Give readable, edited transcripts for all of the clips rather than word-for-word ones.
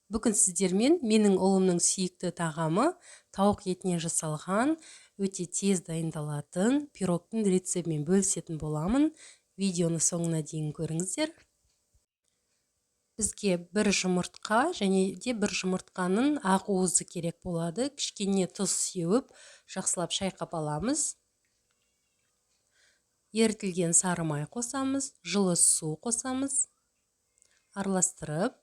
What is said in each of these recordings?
Бүгін сіздермен менің ұлымның сүйікті тағамы тауық етінен жасалған, өте тез дайындалатын пирогтың рецептімен бөлісетін боламын. Видеоны соңына дейін көріңіздер. Бізге бір жұмыртқа және де бір жұмыртқаның ақ уызы керек болады. Кішкене тұз сеуіп, жақсылап шайқап аламыз. Ерітілген сары май қосамыз, жылы су қосамыз. Араластырып,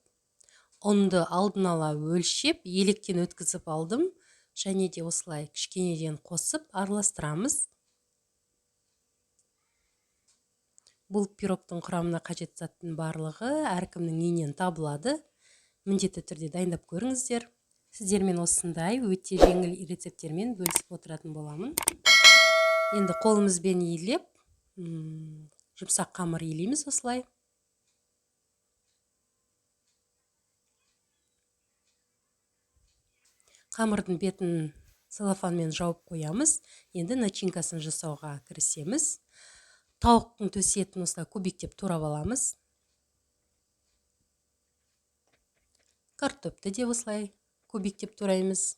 ұнды алдын ала өлшеп, електен өткізіп алдым. Және де осылай кішкенеден қосып араластырамыз. Бұл пирогтың құрамына қажет заттың барлығы әркімнің үйінен табылады. Міндетті түрде дайындап көріңіздер. Сіздермен осындай өте жеңіл рецепттермен бөлісіп отыратын боламын. Енді қолымызбен илеп, жұмсақ қамыр илейміз осылай. Қамырдың бетін целлофанмен жауып қоямыз. Енді начинкасын жасауға кірісеміз. Тауықтың төс етін осылай кубиктеп турап аламыз. Картопты де осылай кубиктеп тураймыз.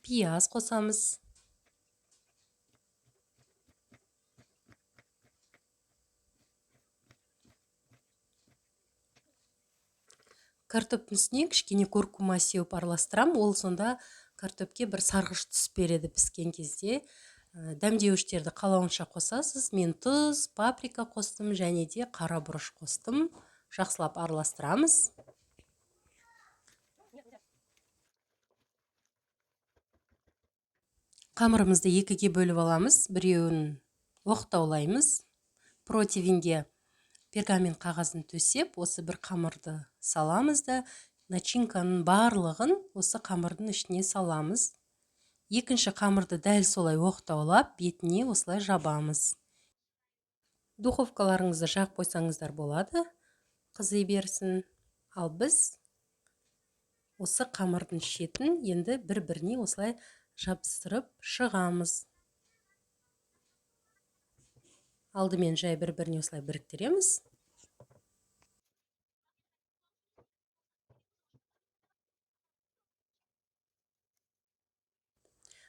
Пияз қосамыз. Картоптың үстіне кішкене куркума сеуіп араластырам. Ол сонда картопке бір сарғыш түс береді піскен кезде. Дәмдеуіштерді қалауынша қосасыз. Мен тұз, паприка қостым және де қара бұрыш қостым. Жақсылап араластырамыз. Қамырымызды екіге бөліп аламыз. Біреуін оқтаулаймыз. Противенге пергамент қағазын төсеп, осы бір қамырды саламыз да, начинканың барлығын осы қамырдың ішіне саламыз. Екінші қамырды дәл солай оқтаулап, бетіне осылай жабамыз. Духовкаларыңызды жағып қойсаңыздар болады, қызи берсін. Ал біз осы қамырдың шетін енді бір-біріне осылай жабыстырып шығамыз. Алдымен жай бір-біріне осылай біріктіреміз.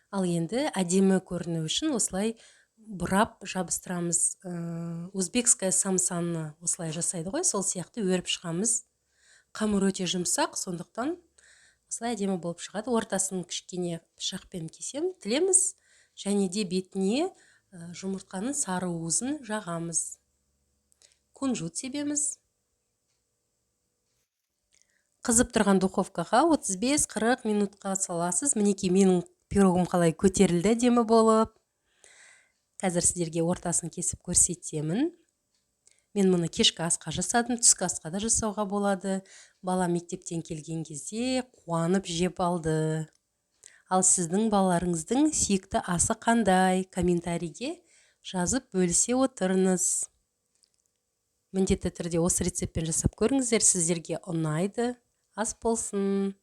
Ал енді әдемі көріну үшін осылай бұрап жабыстырамыз. Узбекская самсаны осылай жасайды ғой, сол сияқты өріп шығамыз. Қамыр өте жұмсақ, сондықтан осылай әдемі болып шығады. Ортасын кішкене пышақпен кесем, тілеміз. Және де бетіне жұмыртқаның сары уызын жағамыз. Кунжут себеміз. Қызып тұрған духовкаға 35-40 минутқа саласыз. Мінекей менің пирогым қалай көтерілді әдемі болып. Қазір сіздерге ортасын кесіп көрсетемін. Мен мұны кешкі асқа жасадым, түскі асқа да жасауға болады. Бала мектептен келген кезде қуанып жеп алды. Ал сіздің балаларыңыздың сүйікті асы қандай? Комментарийге жазып бөлісе отырыңыз. Міндетті түрде осы рецептпен жасап көріңіздер, сіздерге ұнайды. Ас болсын.